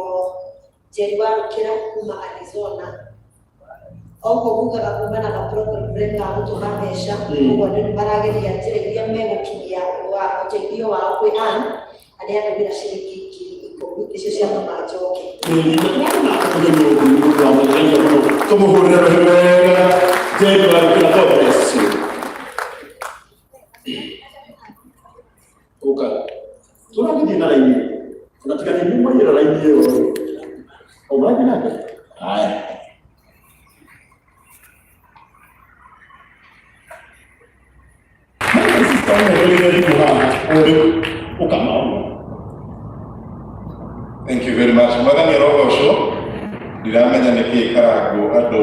Njeri wa Rũkĩra kuma Arizona. Oguo ngugaga kumana na program ya gũtũma mbeca, ũguo andũ nĩ marageria njĩra iria megũkinyia wa ũteithio wao kwĩ Ann, arĩa andũmĩra ciringi 10,000 icio cia mama Njoki. Tũmũhũrĩre rũhĩ wega Njeri wa Rũkĩra. God bless you. Ũka tũragĩthiĩ na raini ona tiga nĩ mwaiyĩra raini ĩyo o mũrathiĩ na mbere. Haya. Hena sister ũmwe thimũ haha ũrĩ ũkamaona. Thank you very much. Mwathani arogocwo. Ndiramenya nĩkĩ karangwo andũ.